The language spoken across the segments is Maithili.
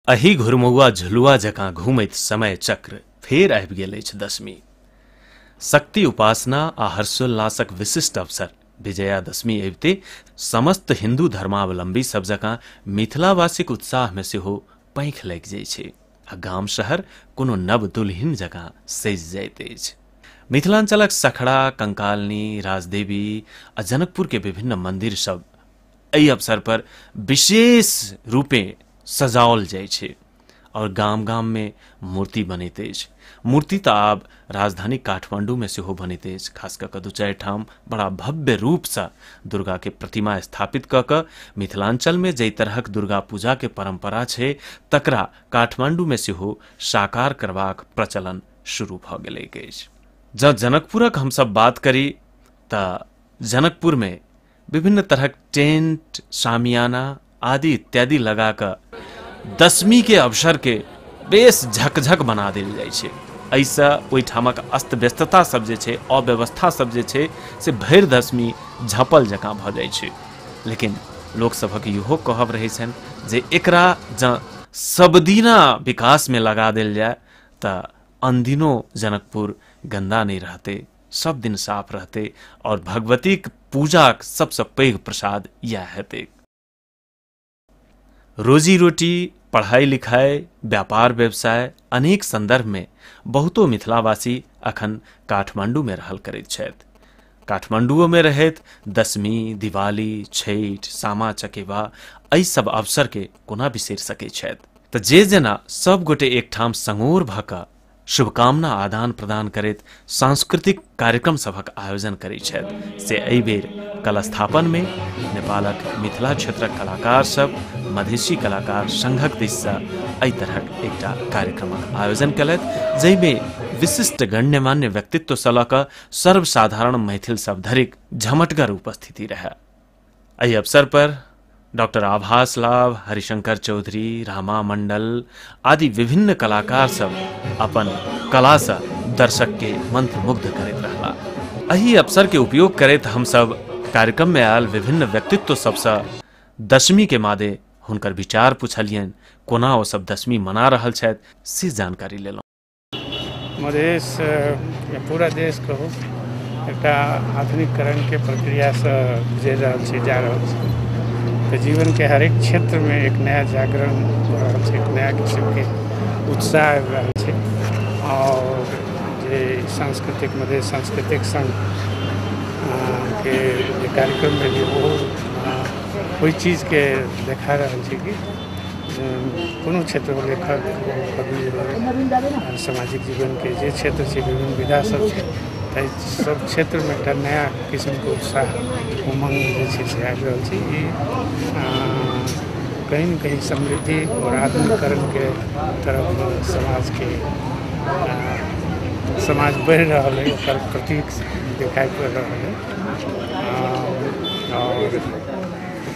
अही घुरमौआ झुलुआ जकाँ घुमैत समय चक्र फेर आबि गेल अछि दशमी। शक्ति उपासना आ हर्षोल्लासक विशिष्ट अवसर विजयादशमी अबिते समस्त हिंदू धर्मावलंबी सब जकाँ मिथिलावासीक उत्साह में सेहो पैंख लागि जाइ छै आ गाम शहर कोनो नव दुल्हिन जकाँ सजि जाइत अछि। मिथिलांचलक सखड़ा, कंकालनी, राजदेवी आ जनकपुर के विभिन्न मंदिर सब एहि अवसर पर विशेष रूपे सजाओल जाइ छै और गाम गाम में मूर्ति बनैत अछि। मूर्ति तऽ आब राजधानी काठमांडू में सेहो बनैत अछि। खास कऽ कऽ दू चारि ठाम बड़ा भव्य रूपसँ दुर्गा के प्रतिमा स्थापित कऽ कऽ मिथिलांचल में जाहि तरहक दुर्गा पूजा के परंपरा छै तकरा काठमांडू में सेहो साकार करबाक प्रचलन शुरू भऽ गेलैक अछि। जँ जनकपुरक हमसब बात करी तऽ जनकपुर में विभिन्न तरहक टेंट, शामियाना आदि इत्यादि लगा कऽ दशमी के अवसर के बेस झकझक बना देल जाइ छै। एहिसँ ओहिठामक अस्त व्यस्तता सब जे छै, अव्यवस्था सब जे छै से भरि दशमी झपल जकाँ भऽ जाइ छै। लेकिन लोकसभक इहो कहब रहै छनि जे एकरा जँ सबदिना विकासमे लगा देल जाय तऽ अनदिनो जनकपुर गन्दा नहि रहतै, सब दिन साफ रहतै और भगवतीक पूजाक सबसँ पैघ प्रसाद इएह हेतै। रोजी रोटी, पढ़ाई लिखाई, व्यापार व्यवसाय अनेक संदर्भ में बहुतो मिथिलावासी अखन काठमांडू में रहल करैत छथि। काठमांडुओ में रहैत दशमी, दिवाली, छठि, सामा चकेवा एहि सब अवसर के कोना बिसरि सकैत छथि। तऽ जे जेना सब गोटे एकठाम संगोर भऽ कऽ शुभकामना आदान प्रदान करैत सांस्कृतिक कार्यक्रम सभक आयोजन करैत छथि से एहि बेर कलस्थापन में नेपालक मिथिला क्षेत्रक कलाकार सब मधेशी कलाकार संघक दिससँ एहि तरहक एकटा कार्यक्रमक आयोजन केलथि, जाहिमे विशिष्ट गण्यमान्य व्यक्तित्वसँ लऽ कऽ सर्वसाधारण मैथिल सब धरिक झमटगर उपस्थिति रहए। एहि अवसर पर डॉक्टर आभास लाभ, हरिशंकर चौधरी, रामा मंडल आदि विभिन्न कलाकार सब अपन कला से दर्शक के मंत्रमुग्ध करैत रहला। एहि अवसर के उपयोग करैत हम सब कार्यक्रम में आयल विभिन्न व्यक्तित्व सबसँ दशमी के मादे हुनकर विचार पुछलियनि, कोना ओ सब दशमी मना रहल छथि से जानकारी लेलहुँ। मधेश या पूरा देश कहू एकटा आधुनिकीकरण के प्रक्रिया से गुजरि रहल छै, जा रहल छै। तऽ जीवन के हरेक क्षेत्र में एक नया जागरण भऽ रहल छै, एक नया किस्म के उत्साह आबि रहल छै। और जे सांस्कृतिक मधेश सांस्कृतिक संघ के जे कार्यक्रम भेलै ओहो ओहि चीजके देखा रहल छै कि कोनो क्षेत्रमे लेखक हो, कवि हो, सामाजिक जीवनके जे क्षेत्र छै, विभिन्न विधा सब छै, ताहि सब क्षेत्रमे एकटा नया किस्मके उत्साह उमंग जे छै से आबि रहल छै। ई कहीं न कहीं समृद्धि और आधुनिकीकरणके तरफ समाजके समाज बढ़ि रहल है, ओकर प्रतीक देखाइ पड़ि रहल है। और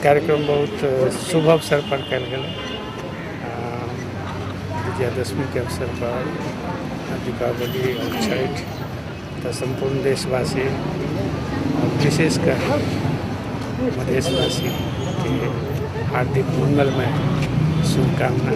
कार्यक्रम बहुत शुभ अवसर पर कयल गेलै। विजयादशमी के अवसर पर दीपावली और छठि तऽ सम्पूर्ण देशवासी और विशेषकर मधेशवासी के हार्दिक मंगलमय शुभकामना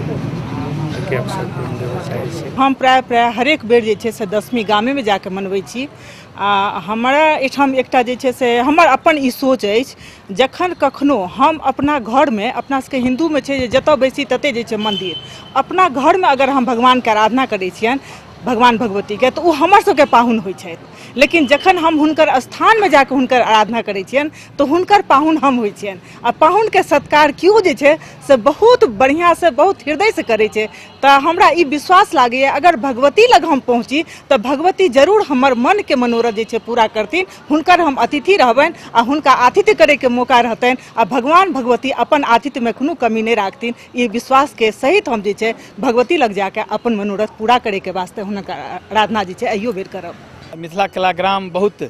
के अवसर पर हम देबऽ चाहै छी। हम प्राय प्राय हरेक बेर जे छै से दशमी गामेमे जाकऽ मनबै छी। आ हमरा एहिठाम एकटा जे छै से हमर अपन ई सोच अछि, जखन कखनो हम अपना घरमे, अपना सबके हिन्दूमे छै जे जतऽ बैसी ततै जे छै मन्दिर, अपना घरमे अगर हम भगवानके आराधना करै छियनि, भगवान भगवतीके, तऽ ओ हमर सबके पाहुन होइ छथि। लेकिन जखन हम हुनकर स्थानमे जाकऽ हुनकर आराधना करै छियनि तऽ हुनकर पाहुन हम होइ छियनि। आ पाहुनके सत्कार केओ जे छै से बहुत बढ़िआँसँ, बहुत हृदयसँ करै छै। तऽ हमरा ई विश्वास लागैए अगर भगवती लग हम पहुँची तऽ भगवती जरूर हमर मनके मनोरथ जे छै पूरा करथिन, हुनकर हम अतिथि रहबनि आ हुनका आतिथ्य करैके मौका रहतनि आ भगवान भगवती अपन आतिथ्यमे कोनो कमी नहि राखथिन। ई विश्वासके सहित हम जे छै भगवती लग जाकऽ अपन मनोरथ पूरा करैके वास्ते हुनकर आराधना जे छै अहियो बेर करब। मिथिला कलाग्राम बहुत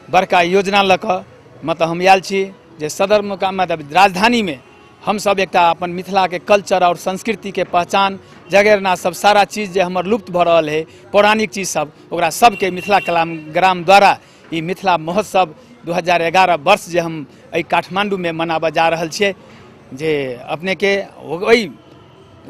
बड़का योजना लऽ कऽ मतलब हम आयल छी जे सदर मुकाम मतलब राजधानीमे हमसब एकटा अपन मिथिलाके कल्चर और संस्कृतिके पहचान जगेरना सब सारा चीज जे हमर लुप्त भऽ रहल है, पौराणिक चीज सब, ओकरा सबके मिथिला कलाग्राम द्वारा ई मिथिला महोत्सव 2011 वर्ष जे हम एहि काठमांडूमे मनाबऽ जा रहल छियै, जे अपनेके ओहि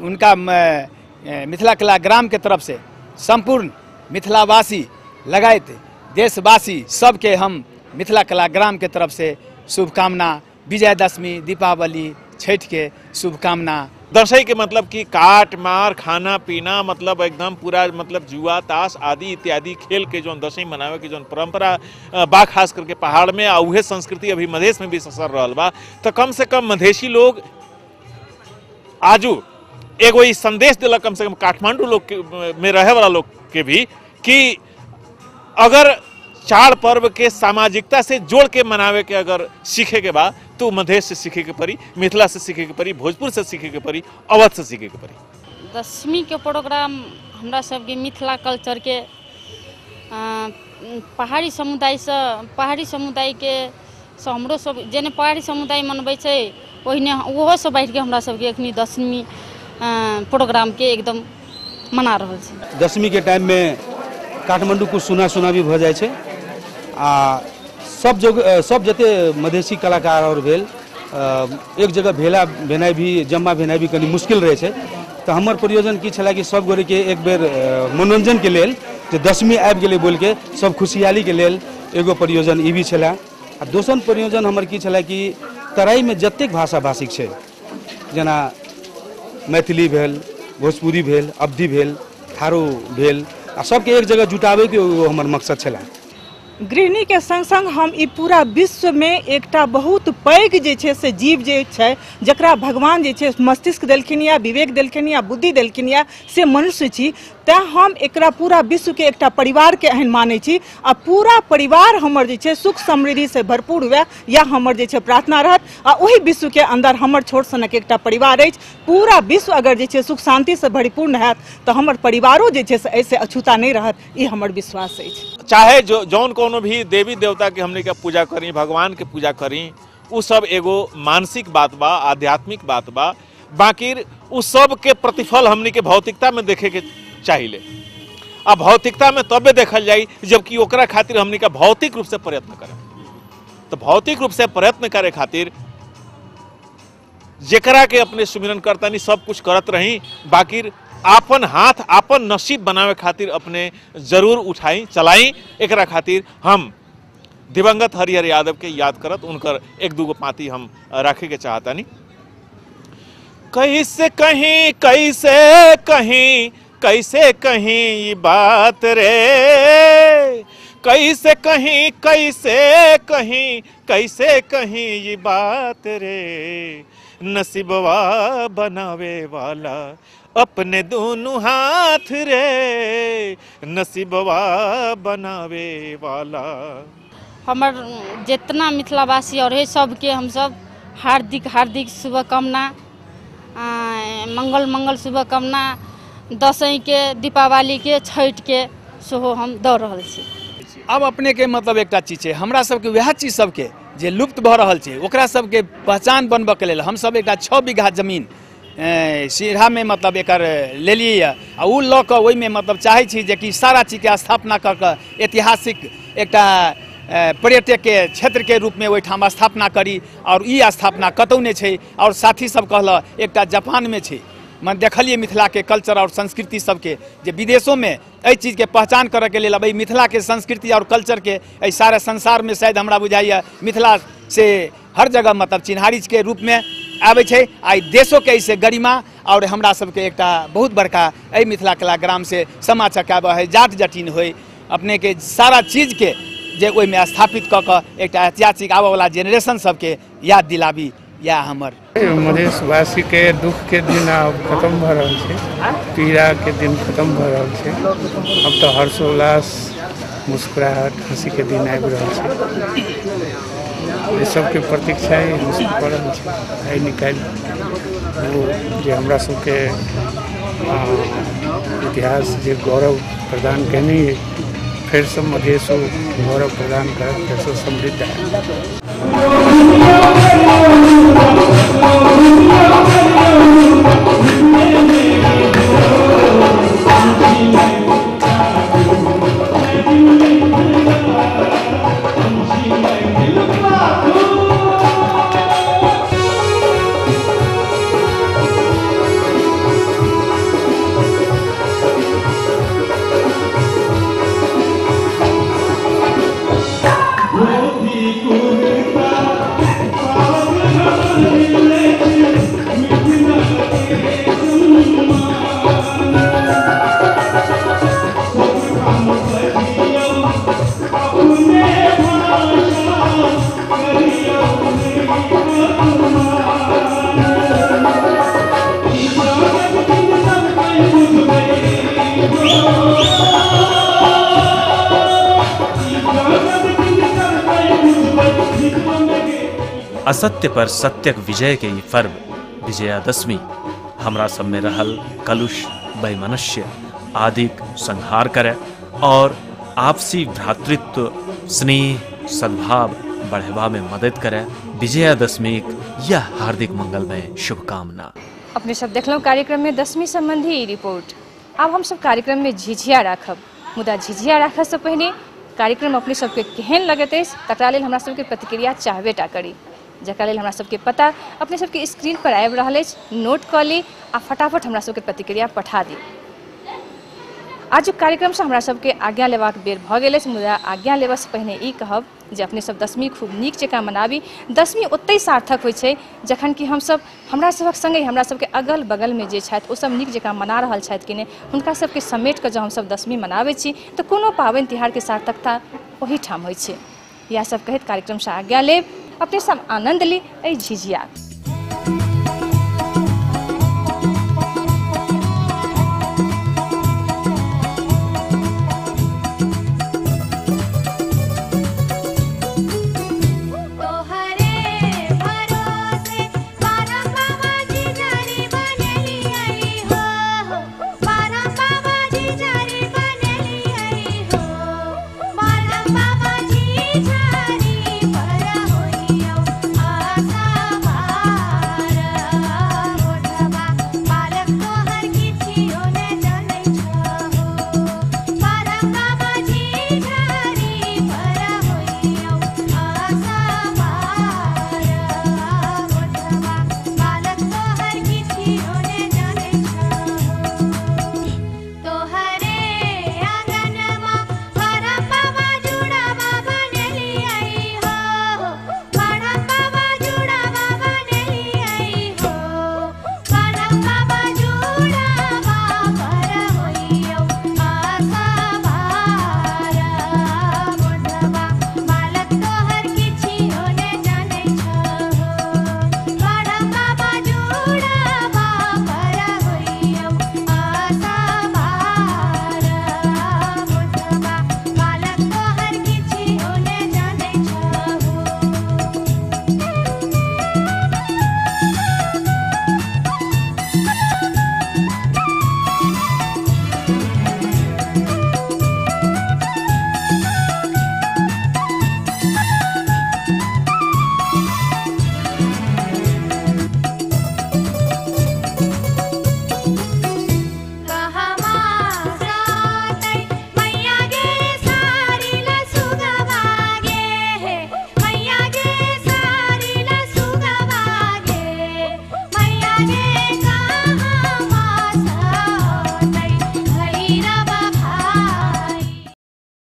उनका मिथिला कला ग्राम के तरफ से संपूर्ण मिथिलावासी लगायत देशवासी सबके हम मिथिला कला ग्राम के तरफ से शुभकामना, विजयदशमी, दीपावली, छठ के शुभकामना। दशई के मतलब कि काट मार, खाना पीना, मतलब एकदम पूरा मतलब जुआ ताश आदि इत्यादि खेल के जो दशई मनावे के जो परंपरा बा खास करके पहाड़ में, आ उहे संस्कृति अभी मधेश में भी ससर रहा बा। तो कम से कम मधेशी लोग आजू एगो ई संदेश दिलक कम से कम काठमांडू लोग के में रहे वाला लोग के भी कि अगर चार पर्व के सामाजिकता से जोड़ के मनावे के अगर सीखे के बा तो मधेश से सीखे के परी, मिथिला से सीखे के परी, भोजपुर से सीखे के परी, अवध से सीखे के परी। दशमी के प्रोग्राम हमरा सबके मिथिला कल्चर के पहाड़ी समुदाय से, पहाड़ी समुदाय के से हमरो सब जेने पहाड़ी समुदाय मनबै छै ओहिने ओहो सब बैठ के हमरा सबके एखनी दशमी प्रोग्राम के एकदम मना रहल छै। दशमी के टाइम में काठमांडू कुछ सुना सुना भी भ जाइ छै आ सब जगह सब जते मधेशी कलाकार और भेल एक जगह भेला भेनाइ भी जम्मा भेनाइ भी कनि मुश्किल रहै छै। तऽ हमर प्रयोजन की छलै कि सब गोरेके एक बेर मनोरंजन के लेल जे दशमी आबि गेलै बोल के सब खुशहाली के लेल एगो प्रयोजन ई भी छलै। आ दोसर प्रयोजन हमर की छलै कि तराईमे जतेक भाषा भाषिक छै जेना मैथिली भेल, भोजपुरी भेल, अवधी भेल, थारू भेल, आ सबके एक जगह जुटाबैके हमर मकसद छलै। गृहिणी के संग संग हम ई पूरा विश्व में एकटा बहुत पैघ जे छै से जीव जे छै जकरा भगवान जे छै मस्तिष्क देलखिन या विवेक देलखिन या बुद्धि देलखिन या से मनुष्य छी, तैँ हम एकरा पूरा विश्व के एकटा परिवार के एहन मानै छी आ पूरा परिवार हमर जे छै सुख समृद्धि से भरपूर हुए या हमर जे छै प्रार्थना रहत। आ ओहि विश्व के अंदर हमर छोट सनक एकटा परिवार अछि। पूरा विश्व अगर जे छै सुख शांति से भरिपूर्ण हैत तऽ हमर परिवारो जे छै से एहिसँ अछूता नहि रहत, ई हमर विश्वास अछि। चाहे जो जौन कोनो भी देवी देवता के हमने के पूजा करी, भगवान के पूजा करी, उ सब एगो मानसिक बात बा, आध्यात्मिक बात बा, बाकी उ सब के प्रतिफल हमने के भौतिकता में देखे के चाहिए। आ भौतिकता में तबे देखल जाई जबकि ओकरा खातिर हमने का भौतिक रूप से प्रयत्न करें। तो भौतिक रूप से प्रयत्न करे खातिर जेकरा के अपने सुमिरन करता नहीं सब कुछ करत रही, बाकी आपन हाथ आपन नसीब बनावे खातिर अपने जरूर उठाई चलाई। एकरा खातिर हम दिवंगत हरिहर यादव के याद करत उनकर एक दूगो पाती हम रखे के चाहतानी। कैसे कहीं कैसे कहीं कैसे कहीं ये बात रे, कैसे कहीं कैसे कहीं कैसे कहीं ये बात रे, नसीबवा बनावे वाला अपने दोनों हाथ रे, नसीबवा बनावे वाला। हमर जितना मिथिलावासी और है सबके हम सब हार्दिक हार्दिक शुभकामना, मंगल मंगल शुभकामना, दशई के, दीपावली के, छठ के सेहो हम दऽ रहल छी। अब अपने के मतलब एकटा चीज छै, हमरा सबके वएह चीज सबके जे लुप्त भऽ रहल छै ओकरा सबके पहचान बनबऽके लेल हमसब एकटा 6 बीघा जमीन सिरहामे मतलब एकर लेलियै आ ओ लऽ कऽ ओहिमे मतलब चाहै छी जेकि सारा चीजके स्थापना कऽ कऽ ऐतिहासिक एकटा पर्यटकके क्षेत्रके रूपमे ओहिठाम स्थापना करी। और ई स्थापना कतहु नहि छै। और साथी सब कहलक एकटा जापानमे छै, मन देखलियै मिथिलाके कल्चर और संस्कृति सबके जे विदेशोमे एहि चीजके पहचान करऽके लेल अब एहि मिथिलाके संस्कृति और कल्चरके एहि सारा संसारमे शायद हमरा बुझाइए मिथिला से हर जगह मतलब चिन्हारीके रूपमे आबै छै। आ देशोके एहिसँ गरिमा और हमरा सबके एकटा बहुत बड़का एहि मिथिला कला ग्राम से सामा चकेबा है, जाट जटिन होइ, अपनेके सारा चीजके जे ओहिमे स्थापित कऽ कऽ एकटा ऐतिहासिक आबऽवला जेनरेशन सबके याद दिलाबी, या हमर मधेशवासी के दुख के दिन आब खत्म भऽ रहल छै, पीड़ा के दिन खत्म भऽ रहल छै। अब तऽ हर्षोल्लास, मुस्कुराहट, हंसी के दिन आबि रहल छै। एहि सबके प्रतीक्षा ही हमसब कऽ रहल छी। आइ निकालि ओ जे हमरा सबके इतिहास जे गौरव प्रदान केने अइ फेरसँ मधेशो गौरव प्रदान करत, फेरसँ समृद्ध हैत। असत्य पर सत्यक विजय के ई पर्व विजयादशमी हमरा सब में रहल कलुष, वैमनस्य आदिक संहार करे और आपसी भ्रातृत्व, स्नेह, सद्भाव बढ़ेबा में मदद करे। विजयादशमी यह हार्दिक मंगलमय शुभकामना। अपने सब देखलहुँ कार्यक्रम में दशमी संबंधी ई रिपोर्ट। आब हम सब कार्यक्रम में झिझिया राखब, मुदा झिझिया राखऽ से पहिने कार्यक्रम अपने सबके केहन लगैत अछि तकरा लेल हमरा सबके प्रतिक्रिया चाहबे टा करी, जकरा लेल हमरा सबके पता अपने सबके स्क्रीन पर आबि रहल अछि, नोट कऽ ली आ फटाफट हमरा सबके प्रतिक्रिया पठा दी। आजुक कार्यक्रमसँ हमरा सबके आज्ञा लेबाक बेर भऽ गेल अछि, मुदा आज्ञा लेबऽसँ पहिने ई कहब जे अपने सब दशमी खूब नीक जकाँ मनाबी। दशमी ओतहि सार्थक होइ छै जखन कि हमसब हमरा सबक सङ्गे हमरा सबके अगल बगलमे जे छथि ओ सब नीक जकाँ मना रहल छथि कि नहि, हुनका सबके समेट कऽ जँ हमसब दशमी मनाबै छी तऽ कोनो पाबनि तिहारके सार्थकता ओहिठाम होइ छै। इएह सब कहैत कार्यक्रमसँ आज्ञा लेब। अपने सब आनन्द ली एहि झिझिया।